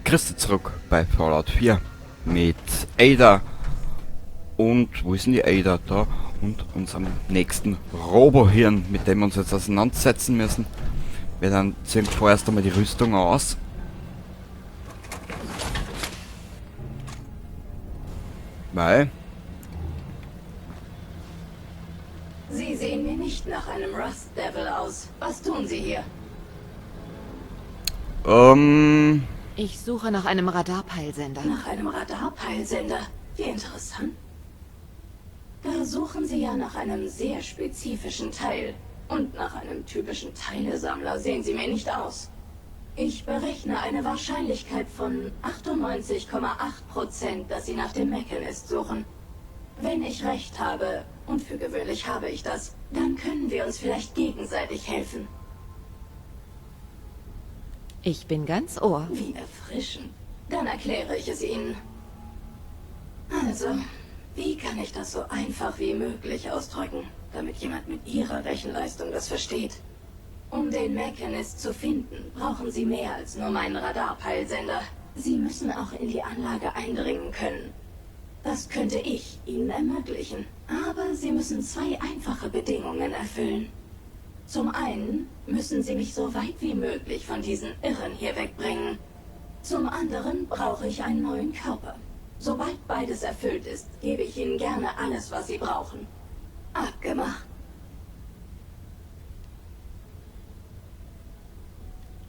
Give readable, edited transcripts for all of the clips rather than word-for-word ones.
Christi zurück bei Fallout 4 mit Ada und, wo ist denn die Ada? Da und unserem nächsten Robohirn, mit dem wir uns jetzt auseinandersetzen müssen. Wir dann ziehen vorerst einmal die Rüstung aus. Weil Sie sehen mir nicht nach einem Rust Devil aus. Was tun Sie hier? Ich suche nach einem Radarpeilsender. Nach einem Radarpeilsender? Wie interessant. Da suchen Sie ja nach einem sehr spezifischen Teil. Und nach einem typischen Teilesammler sehen Sie mir nicht aus. Ich berechne eine Wahrscheinlichkeit von 98,8%, dass Sie nach dem Mechanist suchen. Wenn ich recht habe, und für gewöhnlich habe ich das, dann können wir uns vielleicht gegenseitig helfen. Ich bin ganz Ohr. Wie erfrischend. Dann erkläre ich es Ihnen. Also, wie kann ich das so einfach wie möglich ausdrücken, damit jemand mit Ihrer Rechenleistung das versteht? Um den Mechanist zu finden, brauchen Sie mehr als nur meinen Radarpeilsender. Sie müssen auch in die Anlage eindringen können. Das könnte ich Ihnen ermöglichen. Aber Sie müssen zwei einfache Bedingungen erfüllen. Zum einen müssen Sie mich so weit wie möglich von diesen Irren hier wegbringen. Zum anderen brauche ich einen neuen Körper. Sobald beides erfüllt ist, gebe ich Ihnen gerne alles, was Sie brauchen. Abgemacht.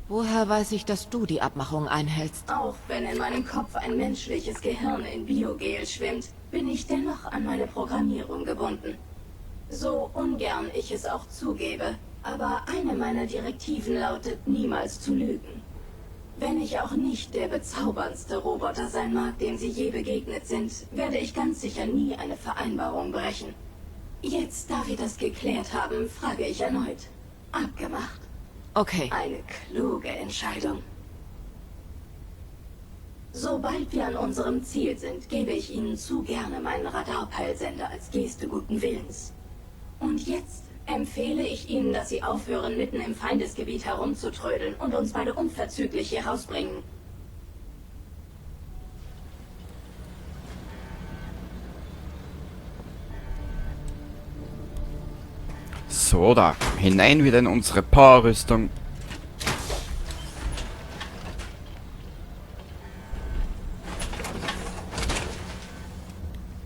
Woher weiß ich, dass du die Abmachung einhältst? Auch wenn in meinem Kopf ein menschliches Gehirn in Biogel schwimmt, bin ich dennoch an meine Programmierung gebunden. So ungern ich es auch zugebe, aber eine meiner Direktiven lautet, niemals zu lügen. Wenn ich auch nicht der bezauberndste Roboter sein mag, dem Sie je begegnet sind, werde ich ganz sicher nie eine Vereinbarung brechen. Jetzt, da wir das geklärt haben, frage ich erneut. Abgemacht. Okay. Eine kluge Entscheidung. Sobald wir an unserem Ziel sind, gebe ich Ihnen zu gerne meinen Radarpeilsender als Geste guten Willens. Und jetzt empfehle ich Ihnen, dass Sie aufhören, mitten im Feindesgebiet herumzutrödeln und uns beide unverzüglich hier rausbringen. So, da. Hinein wieder in unsere Powerrüstung.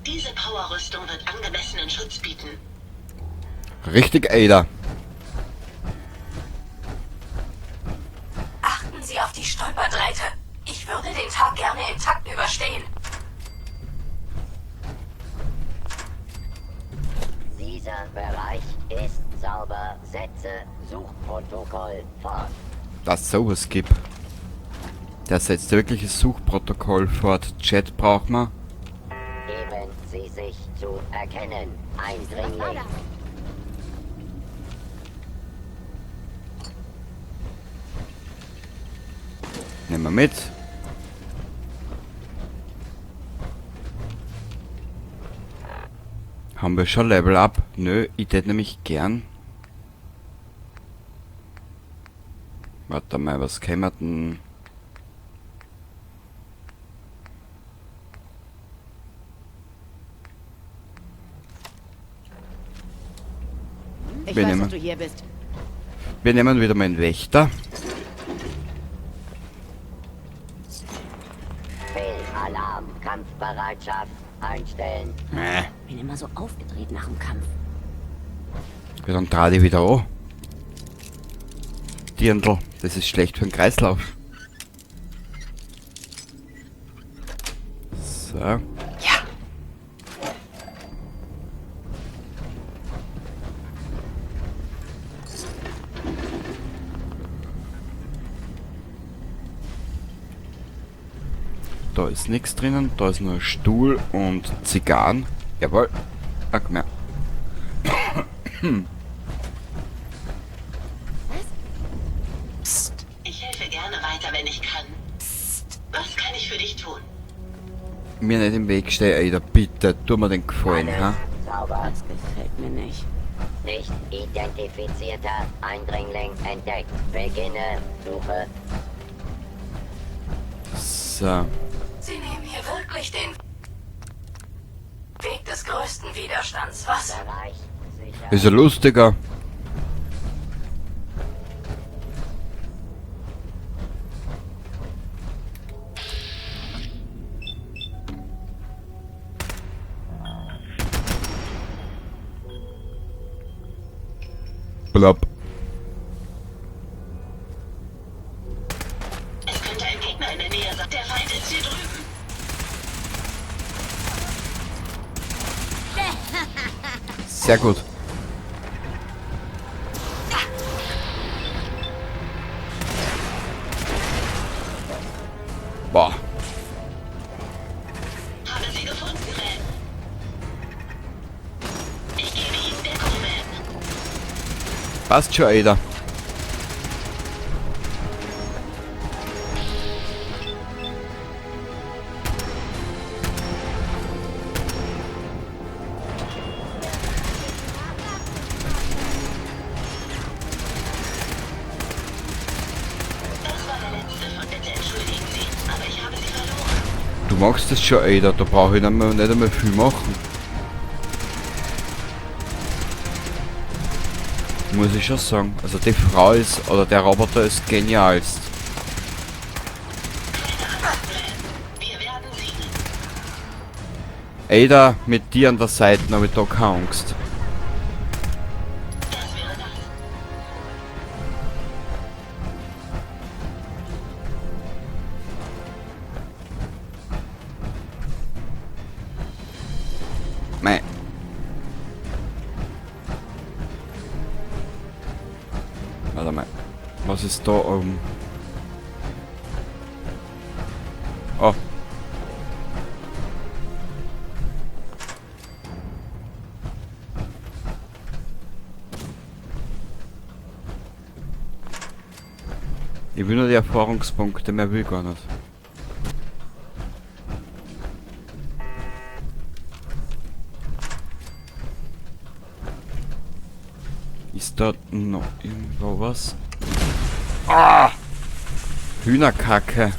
Diese Powerrüstung wird angemessenen Schutz bieten. Richtig, Ada. Achten Sie auf die Stolperdrähte. Ich würde den Tag gerne intakt überstehen. Dieser Bereich ist sauber. Setze Suchprotokoll fort. Dass es sowas gibt. Der setzt wirklich das Suchprotokoll fort. Chat braucht man. Geben Sie sich zu erkennen, Eindringling. Nehmen wir mit. Haben wir schon Level Up? Nö, ich tät nämlich gern. Warte mal, was kämen wir denn? Ich Wir weiß, nehmen dass du hier bist. Wir nehmen wieder meinen Wächter. Fehlalarm, Kampfbereitschaft einstellen. Bin immer so aufgedreht nach dem Kampf. Ja, dann dreh ich wieder an. Dirndl, das ist schlecht für den Kreislauf. So. Ja. Da ist nichts drinnen, da ist nur ein Stuhl und Zigarren. Jawohl. Ach, mehr. Psst. Ich helfe gerne weiter, wenn ich kann. Psst. Was kann ich für dich tun? Mir nicht im Weg stehen, Ada, bitte. Tu mir den Gefallen, Alles ha? sauber. Das gefällt mir nicht. Nicht identifizierter Eindringling entdeckt. Beginne Suche. So. Sie nehmen hier wirklich den Weg des größten Widerstands, was? Bereich sicher. Ist ja lustiger. Blub. Es könnte ein Gegner in der Nähe sein. Der Feind ist hier drüben. Sehr gut. Boah. Habe sie gefunden, Ma'am. Ich gebe Ihnen Deckung, Ma'am. Passt schon, Ada. Das war der letzte von Bitte entschuldigen Sie, aber ich habe sie verloren. Du machst das schon, Ada. Da brauche ich nicht einmal viel machen. Muss ich schon sagen. Also die Frau ist, oder der Roboter ist genialst. Keine Angst, Ma'am. Wir werden siegen. Ada, mit dir an der Seite habe ich da keine Angst. Das wäre das. Mei. Warte mal. Was ist da oben? Oh. Ich will nur die Erfahrungspunkte, mehr will ich gar nicht. Ist da noch irgendwo was? Ah! Hühnerkacke.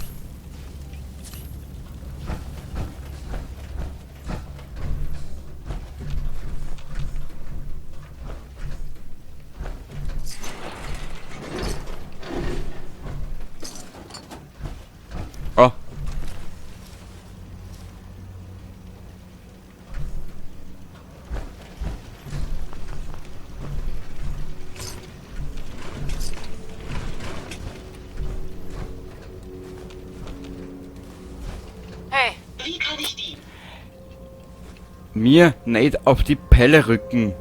Oh. Hey, Wie kann ich dienen? Mir nicht auf die Pelle rücken.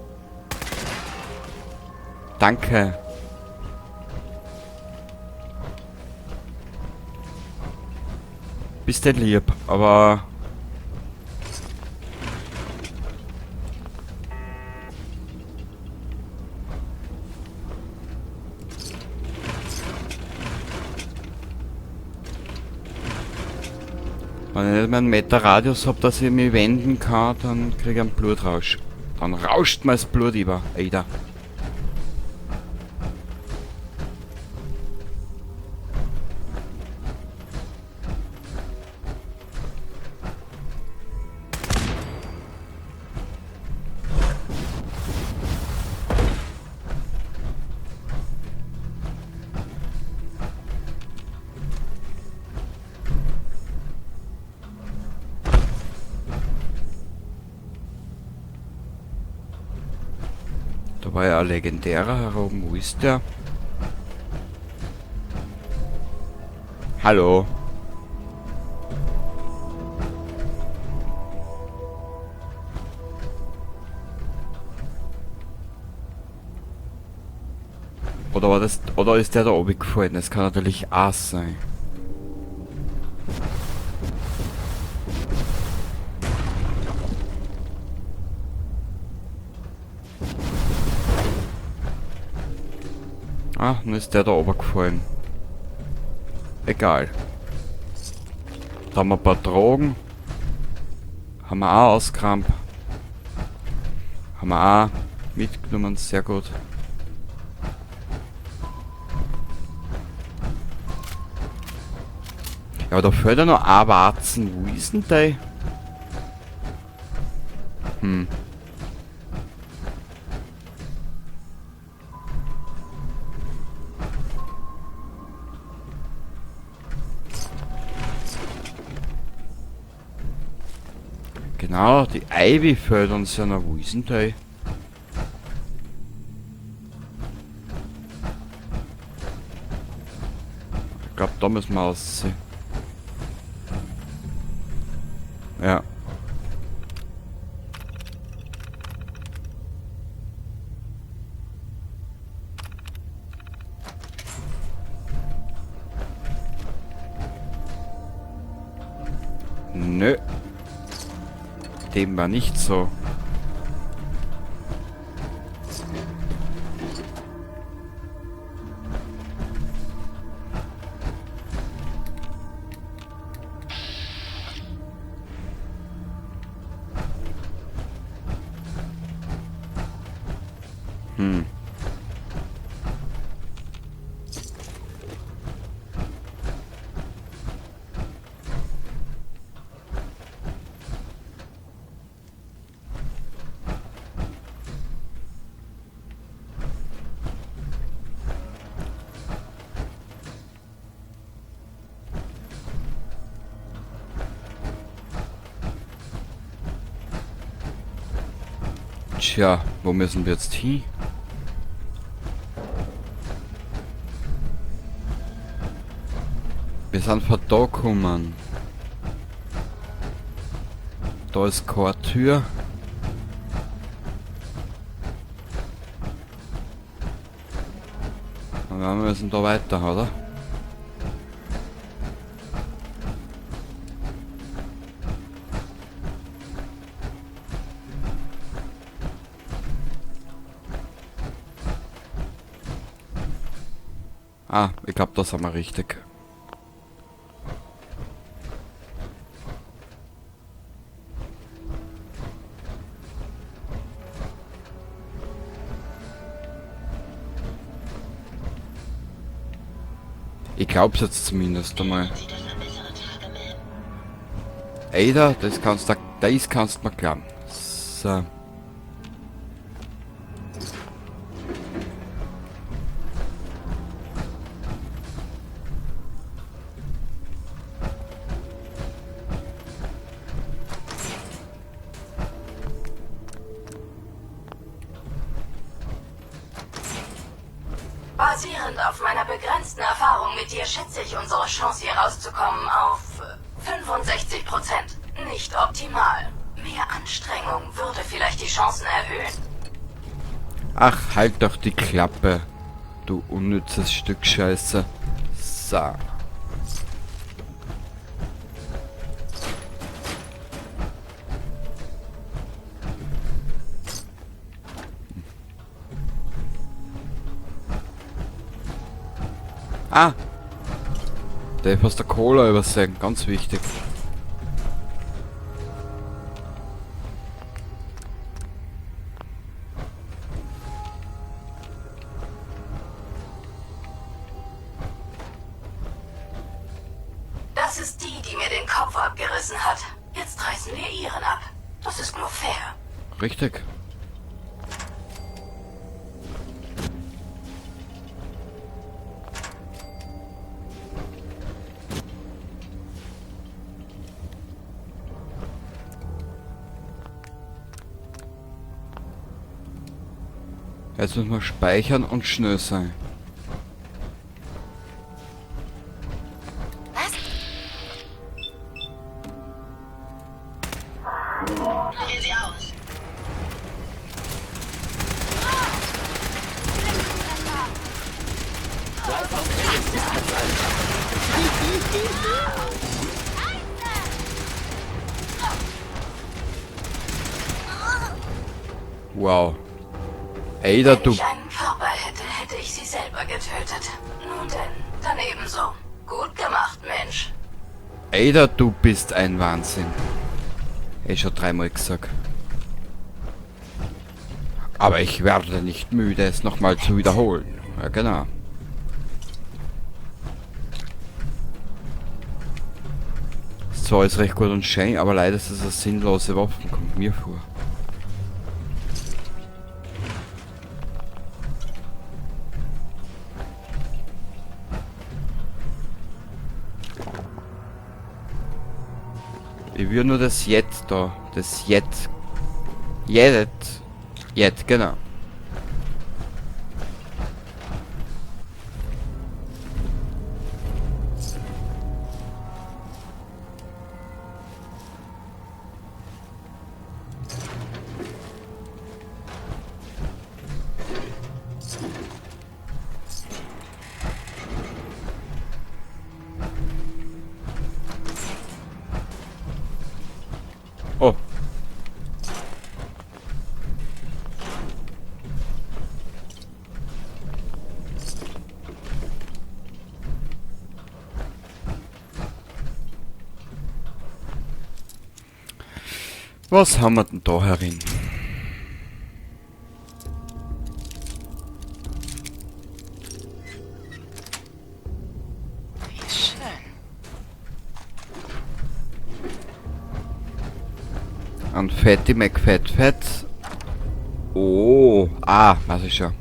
Danke. Bist du lieb, aber... Wenn ich nicht mehr einen Meter Radius hab, dass ich mich wenden kann, dann krieg ich einen Blutrausch. Dann rauscht mir das Blut über, Ada. Da war ja ein legendärer herum. Wo ist der? Hallo. Oder war das, oder ist der da oben gefallen? Das kann natürlich auch sein. Ah, nun ist der da oben gefallen. Egal. Da haben wir ein paar Drogen. Haben wir auch ausgerammt. Haben wir auch mitgenommen, sehr gut. Ja, aber da fehlt ja noch ein Warzen. Wo ist denn der? Hm. Genau, die Ivy fehlt uns ja noch. Wo ist denn der? Ich glaube, da müssen wir aussehen. Ja. Nö. Dem war nicht so. Hm. Tja, wo müssen wir jetzt hin? Wir sind von da gekommen. Da ist keine Tür. Aber wir müssen da weiter, oder? Ah, ich glaube, das haben wir richtig. Ich glaub's jetzt zumindest einmal. Sieht das an bessere Tage, Ma'am? Ada, das kannst du mir glauben. So. Basierend auf meiner begrenzten Erfahrung mit dir schätze ich unsere Chance, hier rauszukommen, auf 65%. Nicht optimal. Mehr Anstrengung würde vielleicht die Chancen erhöhen. Ach, halt doch die Klappe, du unnützes Stück Scheiße. So. Ah! Der ist aus der Cola übersehen, ganz wichtig. Das ist die, die mir den Kopf abgerissen hat. Jetzt reißen wir ihren ab. Das ist nur fair. Richtig. Jetzt müssen wir speichern und schnell sein. Was? Wähl sie aus. Wow. Ada, Wenn du... ich einen Körper hätte, hätte ich sie selber getötet. Nun denn, dann ebenso. Gut gemacht, Mensch. Ada, du bist ein Wahnsinn. Ich schon dreimal gesagt. Aber ich werde nicht müde, es nochmal zu wiederholen. Ja, genau. zwar alles recht gut und schön, aber leider ist es eine sinnlose Waffe, kommt mir vor. Ich will nur das Jet da. Das Jet. Jet. Jet, genau. Oh. Was haben wir denn da herin? Wie schön. An Fatty McFat Fat. Oh, ah, weiß ich schon.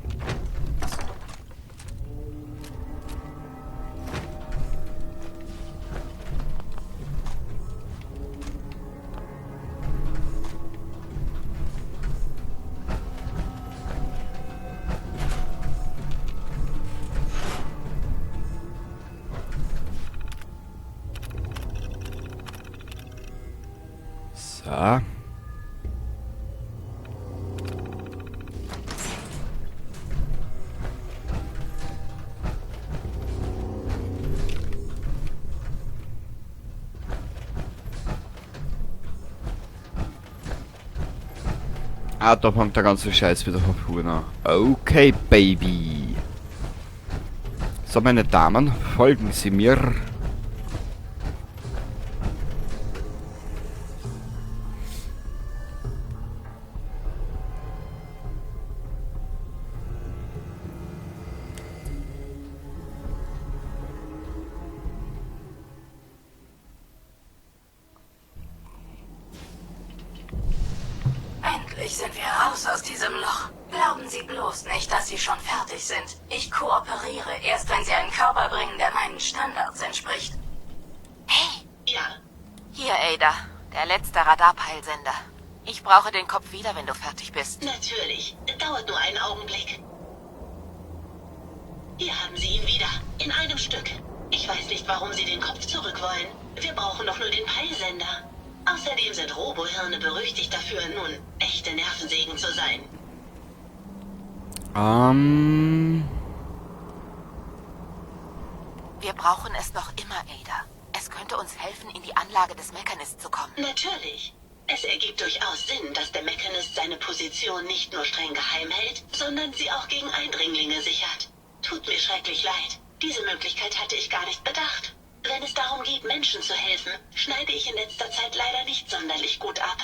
So. Ah, da fängt der ganze Scheiß wieder von vorne an. Okay, Baby. So, meine Damen, folgen Sie mir. Endlich sind wir raus aus diesem Loch. Glauben Sie bloß nicht, dass Sie schon fertig sind. Ich kooperiere erst, wenn Sie einen Körper bringen, der meinen Standards entspricht. Hey, Ja, hier, Ada. Der letzte Radarpeilsender. Ich brauche den Kopf wieder, wenn du fertig bist. natürlich. Dauert nur einen Augenblick. Hier haben Sie ihn wieder. In einem Stück. Ich weiß nicht, warum Sie den Kopf zurück wollen. Wir brauchen doch nur den Peilsender. Außerdem sind Robohirne berüchtigt dafür, nun echte Nervensägen zu sein. Wir brauchen es noch immer, Ada. Es könnte uns helfen, in die Anlage des Mechanist zu kommen. Natürlich. Es ergibt durchaus Sinn, dass der Mechanist seine Position nicht nur streng geheim hält, sondern sie auch gegen Eindringlinge sichert. Tut mir schrecklich leid. Diese Möglichkeit hatte ich gar nicht bedacht. Wenn es darum geht, Menschen zu helfen, schneide ich in letzter Zeit leider nicht sonderlich gut ab.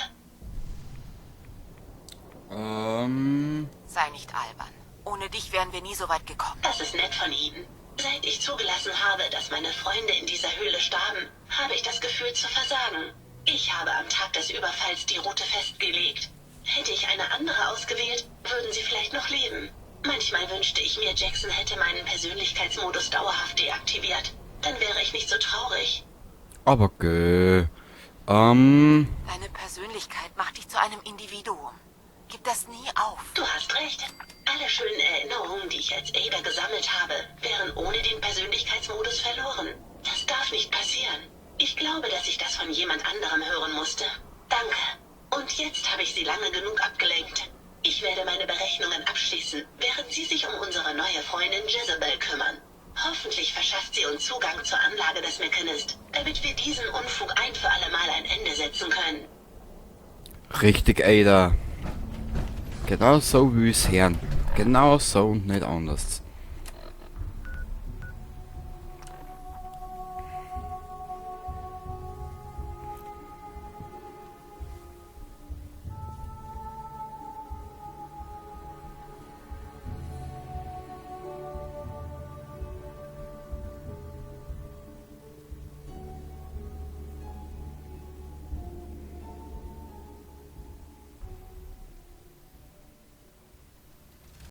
Sei nicht albern. Ohne dich wären wir nie so weit gekommen. Das ist nett von Ihnen. Seit ich zugelassen habe, dass meine Freunde in dieser Höhle starben, habe ich das Gefühl zu versagen. Ich habe am Tag des Überfalls die Route festgelegt. Hätte ich eine andere ausgewählt, würden sie vielleicht noch leben. Manchmal wünschte ich mir, Jackson hätte meinen Persönlichkeitsmodus dauerhaft deaktiviert. Dann wäre ich nicht so traurig. Aber gö. Deine Persönlichkeit macht dich zu einem Individuum. Gib das nie auf. Du hast recht. Alle schönen Erinnerungen, die ich als Ada gesammelt habe, wären ohne den Persönlichkeitsmodus verloren. Das darf nicht passieren. Ich glaube, dass ich das von jemand anderem hören musste. Danke. Und jetzt habe ich Sie lange genug abgelenkt. Ich werde meine Berechnungen abschließen, während Sie sich um unsere neue Freundin Jezebel kümmern. Hoffentlich verschafft sie uns Zugang zur Anlage des Mechanist, damit wir diesen Unfug ein für alle Mal ein Ende setzen können. Richtig, Ada. Genau so wie es hören. Genau so und nicht anders.